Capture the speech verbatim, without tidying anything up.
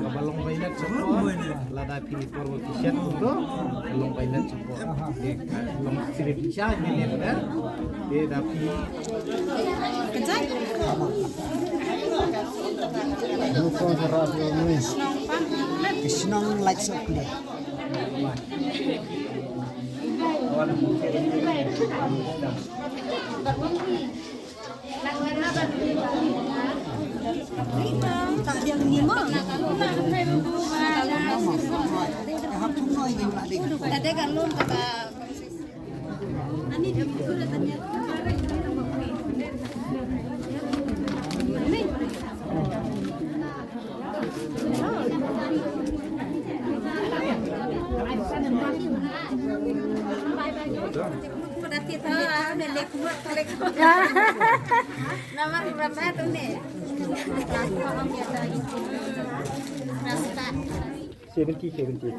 Kaba long bailat sha, lada phi por ba phi shet to long bailat sha. Long sirip cha ni ne da. Te da phi. Shnong lights up deh. Seventy, seventy.